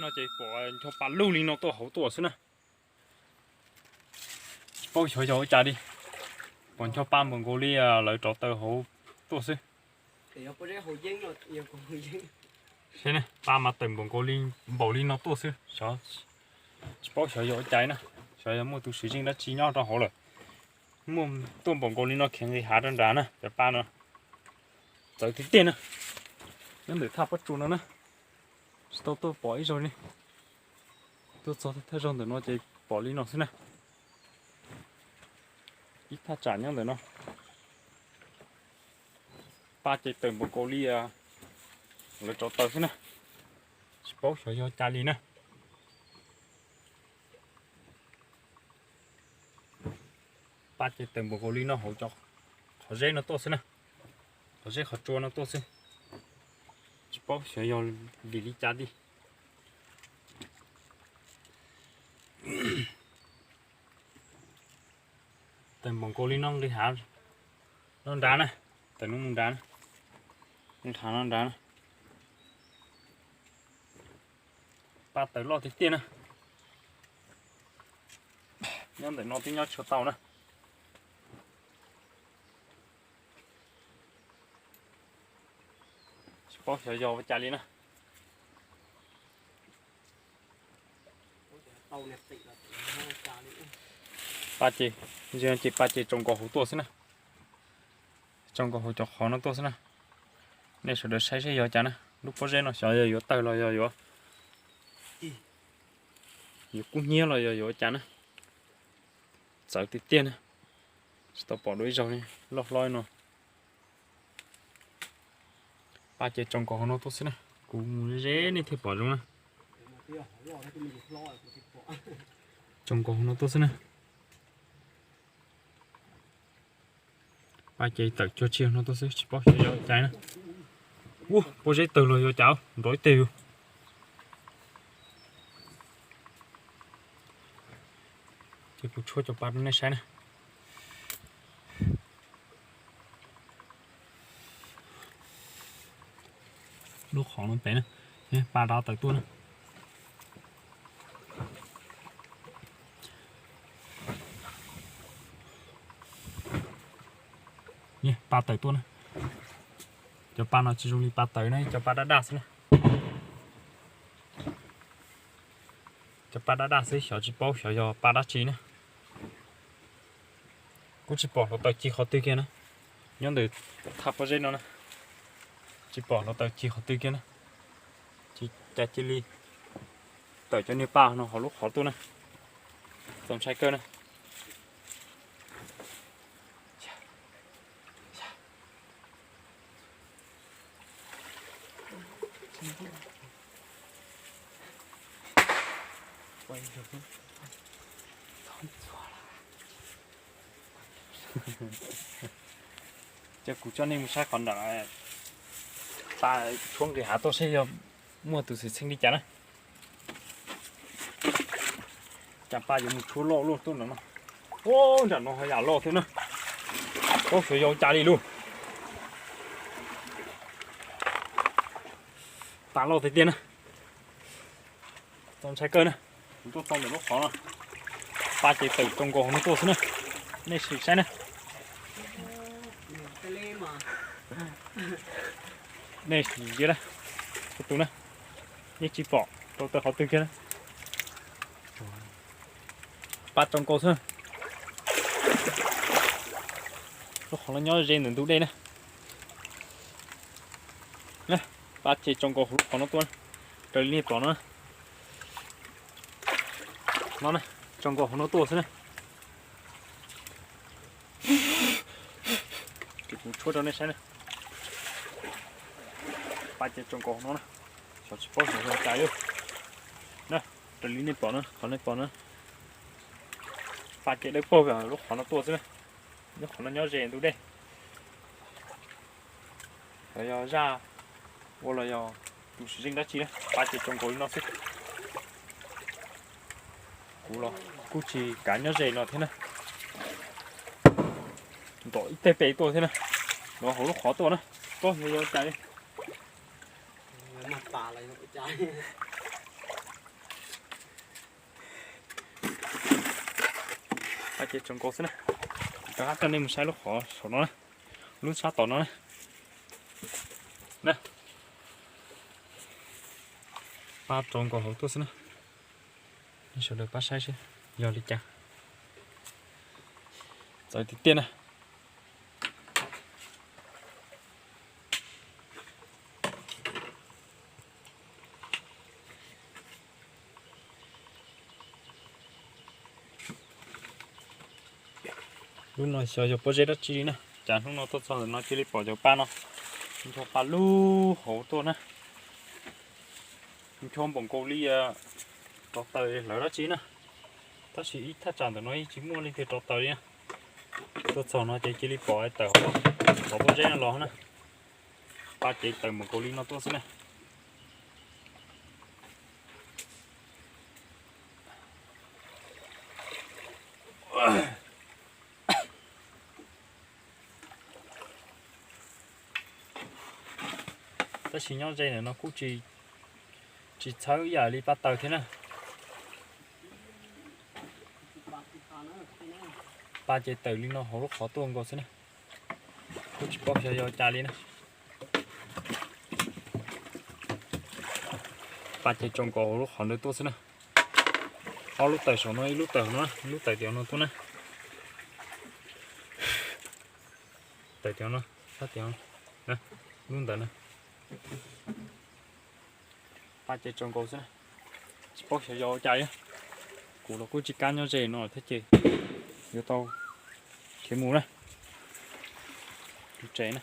No ces pom ncho pa lug li no tuaj hauv tuaj xwb na. Tsis paub xyov yog ua cas li, pom ncho pa npaum nkaus li lawv rauv taws hauv tuaj xwb. Seb, pa mas tawm npaum nkaus li, npaum li no tuaj xwb. Tsis paub xyov yog ua cas na, xyov yog muaj tus tswv zeej dab tsi nyob rau hauv lawm. Muaj tuaj npaum nkaus li no khiav nqis hav rau nrad na, cov pa no txawv tiag tiag na. Nyob ntawm thaj pob tsuas no na, tsis tau tuaj pom ib zaug li. Tuaj txog thaj zaug ntawm no ces pom li no xwb na. Ib thaj tsam nyob ntawm no. Pa ces tawm npaum nkaus li lawv rauv taws xwb na. Tsis paub xyov yog cas li na. Pa ces tawm npaum nkaus li no hauv cov qhov zeb no tuaj xwb na. Qhov zeb qhov tsua no tuaj xwb. Tsis paub xyov yog vim li cas li. Tawm npaum nkaus li no nqis hav no nrad na. Tawm no mus nrad na, nqis hav no nrad na. Pa tawm loj tiag tiag na. Nyob ntawm no twb nyob tshuav tau na. Tsis paub xyov yog ua cas li na. Pa ces, ces pa ces tsaus nkaus hauv tuaj xwb na. Tsaus nkaus hauv cov qhov no tuaj xwb na. Nej sawv daws saib seb yog cas na, lub pob zeb no xyov yog yuav tawg los yog yuav, yuav kub hnyiab los yog yuav cas na. Txawv tiag tiag na. Tsis tau pom dua ib zaug li, loj hlob no. Pa ces tsaus nkaus hauv no tuaj xwb na. Kuv mus ze nej thiaj pom zoo na. Tsaus nkaus hauv no tuaj xwb na. Pa ces tawm cuag tsi no tuaj xwb, tsis paub xyov yog cas na. Ua pob zeb tawg los yog cas, nrov ib teg yus. Ces kuv tshuab cov pa rau nej saib na. Lub qhov no pem na, pa rov tawm tuaj na. Pa tawm tuaj na. Cov pa no tsis zoo li pa tawv na, cov pa daj daj xwb na. Cov pa daj daj xwb, xyov tsis paub xyov yog pa dab tsi na. Kuj tsis pom hluav taws ci qhov twg kiag na. Nyob ntawm thaj pob zeb no na, tsis pom hluav taws ci qhov twg kiag na. Tsis cas cia li tawm cov niag pa no hauv lub qhov tuaj na. Txaus ntshai kawg na. Ces kuv coj nej mus saib qhov nram, pa tshuab nqis hav tuaj seb yog muaj tus xwm txheej li cas na. Cas pa yuav mus tshuab loj luaj tuaj nram no. Ua nram no ho yam loj thiab na. Paub xyov yog cas li lauj. Pa loj tiag tiag na. Txaus ntshai kawg na. Kuv tuaj txog ntawm lub qhov no, pa ces tawm tsaus nkaus hauv no tuaj xwb na. Nej sim saib na. Nej sim ntsia na, tus na, yeej tsis pom rau taw qhov twg kiag na. Pa tsaus nkaus xwb. Lub qhov no nyob ze ntawm ntug dej na. Pa ces tsaus nkaus hauv lub qhov no tuaj, raws li nej pom no. No na, tsaus nkaus hauv no tuaj xwb na. Ces kuv tshuab rau nej saib na. Pa ces tsaus nkaus hauv no na, xyov tsis paub xyov yog cas li. Na, raws li nej pom na, qhov nej pom na, pa ces dawb paug lub qhov no tuaj xwb na. Lub qhov no nyob ze ntug dej. Xyov yog zaj ua los yog tus tswv zeej dab tsi na, pa ces tsaus nkaus li no xwb. Kuv los kuj tsis kav nyob ze no thiab na. Ntom ib teg pem tuaj thiab na. Los hauv lub qhov tuaj na, tsis paub xyov yog cas li. Ces tsaus nkaus xwb na. Rov qab coj nej mus saib lub qhov saum no na, lub sab tom no na. Pab tsaus nkaus hauv tuaj xwb na. Nej sawv daws pab saib seb yog li cas. Txawv tiag tiag na. Lub no xyov yog pob zeb dab tsi li na, cas hnub no tuaj txog ntawm no cia li pom cov pa no ncho pa lug hauv tuaj na. Ncho npaum nkaus li rov taws hlawv dab tsi na, tab sis ib thaj tsam ntawm no yeej tsis muaj leej twg rov taws li na. Tuaj txog no ces cia li pom tawm hauv pob zeb no los na. Pa ces tawm npaum nkaus li no tuaj xwb na. Tab sis nyob ze ntawm no kuj tsis, tsis txhawb ib yam li pab taws thiab na. Pa ces tawm li no hauv lub qhov tuaj nkaus xwb na. Kuj tsis paub xyov yog cas li na. Pa ces tsaus nkaus hauv lub qhov ntawd tuaj xwb na. Ob lub tawm saum no, ib lub tawm hauv no, ib lub tawm tim no tuaj na. Tawm tim no, sab tim no, lub ntawd na. Pa ces tsaus nkaus xwb na. Tsis paub xyov yog ua cas li. Kuv los kuj tsis kam nyob ze no thiab ces yuav tau khiav mus na. Tus tsev na.